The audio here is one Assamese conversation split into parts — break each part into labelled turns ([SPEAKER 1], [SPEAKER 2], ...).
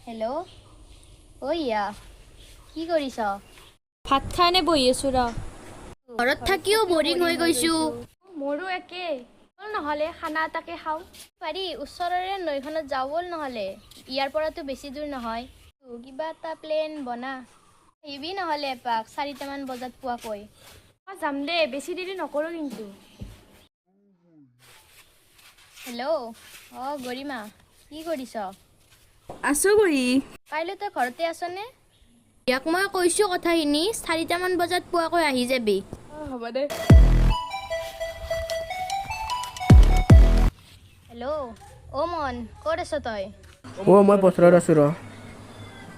[SPEAKER 1] হেল্ল', ঐ ইয়া, কি কৰিছ?
[SPEAKER 2] ভাত খাই এনে বহি আছো ৰ।
[SPEAKER 1] ঘৰত থাকিও বৰিং হৈ গৈছো।
[SPEAKER 2] মোৰো একেই। ব'ল নহ'লে খানা এটাকে খাওঁ।
[SPEAKER 1] পাৰি, ওচৰৰে নৈখনত যাওঁ ব'ল নহ'লে। ইয়াৰ পৰাতো বেছি দূৰ নহয়। কিবা এটা প্লেন বনা। আহিবি নহ'লে এপাক 4টামান বজাত পোৱাকৈ।
[SPEAKER 2] অ, যাম দে, বেছি দেৰি নকৰোঁ কিন্তু।
[SPEAKER 1] হেল্ল', অ গৰিমা, কি কৰিছ?
[SPEAKER 3] আছো বহি।
[SPEAKER 1] কাইলৈ তই ঘৰতে আছনে? ইয়াক মই কৈছোঁ কথাখিনি, 4টামান বজাত পোৱাকৈ আহি যাবি।
[SPEAKER 3] হ'ব দে।
[SPEAKER 1] হেল্ল', অ মন, ক'ত আছ তই?
[SPEAKER 4] অ' মই পথাৰত আছোঁ ৰ।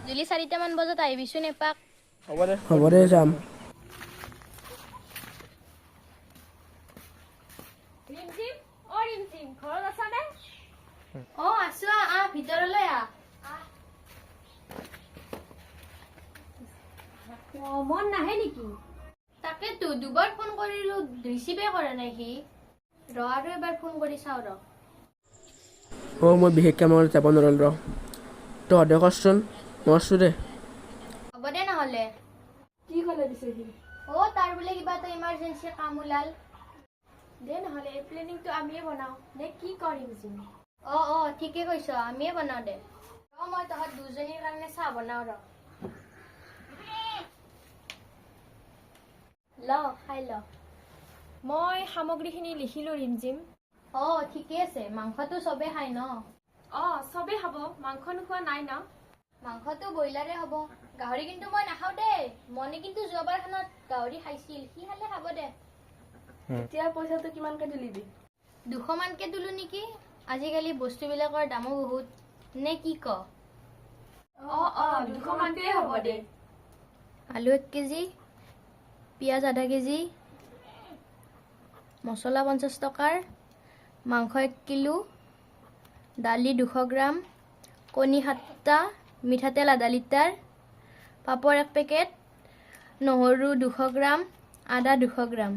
[SPEAKER 1] গধূলি 4টামান বজাত আহিবিচোন এপাক।
[SPEAKER 4] হ'ব দে, যাম।
[SPEAKER 2] ৰিমঝিম, অ ৰিমঝিম, ঘৰত আছানে?
[SPEAKER 1] অ আছো, আহ আহ, ভিতৰলৈ আহ।
[SPEAKER 2] অ, মন নাহে নেকি?
[SPEAKER 1] তাকেতো দুবাৰ ফোন কৰিলো, ৰিচিভে কৰা নাই সি। ৰ, আৰু এবাৰ ফোন কৰি চাওঁ ৰ।
[SPEAKER 4] অ' মই বিশেষ কামত যাব নোৱাৰিম ৰ। তহঁতে কৰচোন, মই আছোঁ দে।
[SPEAKER 1] হ'ব দে নহ'লে।
[SPEAKER 3] কি ক'লে পিছে সি?
[SPEAKER 1] অ তাৰ বোলে কিবা এটা ইমাৰ্জেঞ্চি কাম ওলাল।
[SPEAKER 2] দে নহ'লে এই প্লেনিংটো আমিয়ে বনাওঁ নে কি ক ৰিমঝিম?
[SPEAKER 1] অ অ, ঠিকে কৈছ, আমিয়ে বনাওঁ দে। ৰ, মই তহঁত দুজনীৰ কাৰণে চাহ বনাওঁ ৰ। ল, খাই ল।
[SPEAKER 2] মই সামগ্ৰীখিনি লিখিলো ৰিমঝিম।
[SPEAKER 1] অ ঠিকে আছে। মাংসটো চবে খায় ন?
[SPEAKER 2] অ, চবেই খাব, মাংস নোখোৱা নাই ন।
[SPEAKER 1] মাংসটো ব্ৰইলাৰে হ'ব, গাহৰি কিন্তু মই নাখাওঁ দেই। মনে কিন্তু যোৱাবাৰখনত গাহৰি খাইছিল, সি খালে খাব দে।
[SPEAKER 3] এতিয়া পইচাটো কিমানকে তুলিবি?
[SPEAKER 1] 200 মানকে তোলো নেকি? আজিকালি বস্তুবিলাকৰ দামো বহুত, নে কি ক?
[SPEAKER 2] অ অ, 200 মানকে হ'ব দে।
[SPEAKER 1] আলু 1 কেজি, পিঁয়াজ আধা কেজি, মছলা 50 টকাৰ, মাংস 1 কিলো, দালি 200 গ্ৰাম, কণী 7টা, মিঠাতেল আধা লিটাৰ, পাপৰ এক পেকেট, নহৰু 200 গ্ৰাম, আদা 200 গ্ৰাম।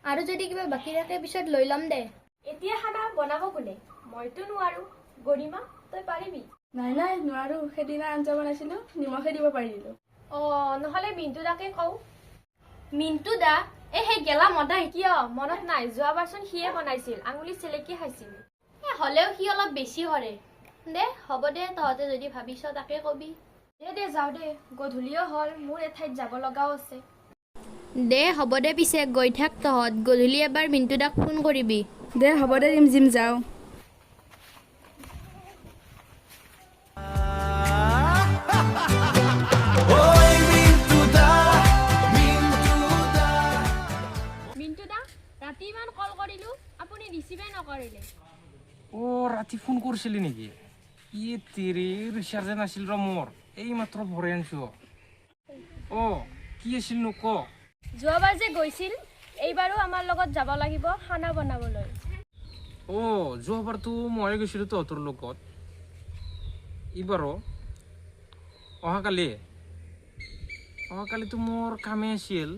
[SPEAKER 1] আৰু যদি কিবা বাকী থাকে পিছত লৈ ল'ম দে।
[SPEAKER 2] এতিয়া খানা বনাব কোনে? মইতো নোৱাৰো। গৰিমা, তই পাৰিবি?
[SPEAKER 3] নাই নাই, নোৱাৰো। সেইদিনা আঞ্জা বনাইছিলো, নিমখে দিব পাৰিলো।
[SPEAKER 2] অ, নহ'লে মিণ্টু দাকে কওঁ।
[SPEAKER 1] মিণ্টু দা? এই সেই গেলা মদা?
[SPEAKER 2] কিয়, মনত নাই? যোৱাবাৰচোন সিয়ে বনাইছিল, আঙুলি চেলেকি খাইছিল।
[SPEAKER 1] এ হ'লেও সি অলপ বেছি কৰে দে। হ'ব দে, তহঁতে যদি ভাবিছ তাকে কবি।
[SPEAKER 2] দে দে, যাওঁ দে, গধূলিও হ'ল, মোৰ এঠাইত যাব লগাও আছে।
[SPEAKER 1] দে হ'ব দে, পিছে গৈ থাক তহঁত। গধূলি এবাৰ মিণ্টু দাক ফোন কৰিবি।
[SPEAKER 3] দে হ'ব দে ৰিমঝিম, যাওঁ।
[SPEAKER 2] মিণ্টু দা, ৰাতি ইমান কল কৰিলো, আপুনি ৰিচিভে নকৰিলে।
[SPEAKER 5] অ' ৰাতি ফোন কৰিছিলি নেকি? ই তেৰি, ৰিচাৰ্জে নাছিল ৰ মোৰ, এই মাত্ৰ ভৰাই আনিছোঁ। অ' কি আছিল নো ক।
[SPEAKER 2] যোৱাবাৰ যে গৈছিল, এইবাৰো আমাৰ লগত যাব লাগিব খানা বনাবলৈ।
[SPEAKER 5] অ' যোৱাবাৰতো ময়ে গৈছিলোঁ তহঁতৰ লগত, এইবাৰো অহাকালি? অহাকালিতো মোৰ কামেই আছিল।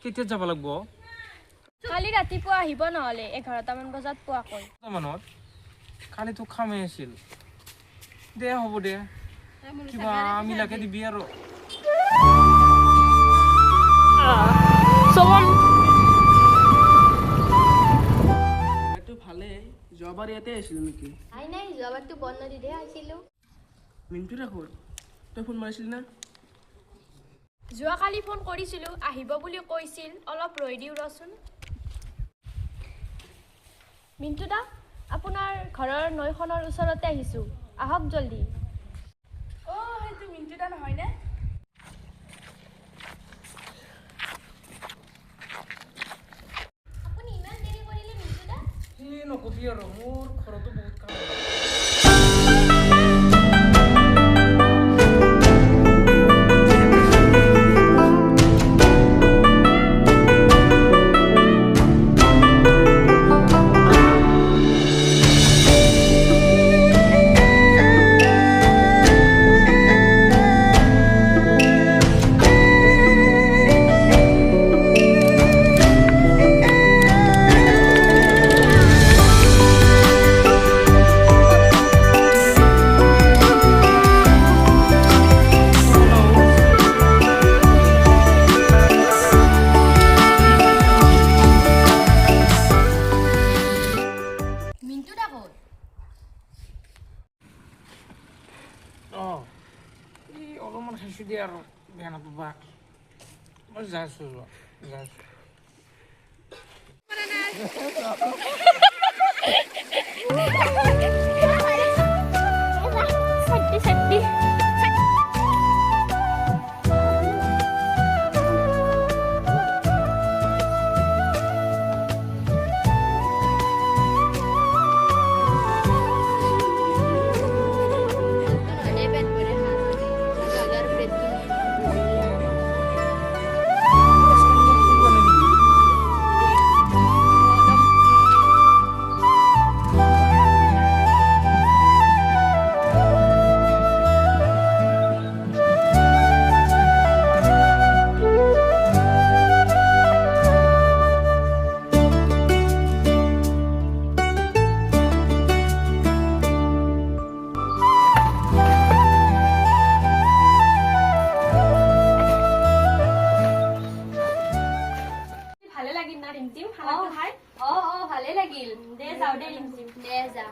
[SPEAKER 5] কেতিয়া যাব লাগিব?
[SPEAKER 2] কালি ৰাতিপুৱা আহিব নহ'লে, 11টামান বজাত পোৱাকৈ।
[SPEAKER 5] মানত কালিতো কামেই আছিল। দে হ'ব দে, কিবা মিলাকে দিবি আৰু।
[SPEAKER 4] এইটো ভালেই। যোৱাবাৰ ইয়াতে আহিছিলো নেকি?
[SPEAKER 1] নাই নাই, যোৱাবাৰতো বন নদীতহে আহিছিলোঁ।
[SPEAKER 4] মিণ্টু দা ক'ত? তই ফোন মাৰিছিলি না?
[SPEAKER 2] যোৱাকালি ফোন কৰিছিলোঁ, আহিব বুলি কৈছিল। অলপ ৰৈ দিওঁ ৰচোন। মিণ্টু দা, আপোনাৰ ঘৰৰ নৈখনৰ ওচৰতে আহিছোঁ, আহক জলদি।
[SPEAKER 3] অ, সেইটো মিণ্টু দা নহয়নে?
[SPEAKER 1] আপুনি ইমান দেৰি কৰিলে মিণ্টু দা।
[SPEAKER 5] সেই নকবি আৰু, মোৰ ঘৰতো বহুত কাম। অঁ, এই অলপমান খাইছোঁ দিয়া আৰু, বেয়া নাপাবা। মই যাই আছোঁ, যোৱা যাই আছোঁ।
[SPEAKER 2] চাটনি চাটনি। ভালে লাগিল না ৰিমজিম খানাটো খাই?
[SPEAKER 1] অঁ অঁ, ভালে লাগিল।
[SPEAKER 2] দে যাওঁ দে ৰিমজিম।
[SPEAKER 1] দে যা।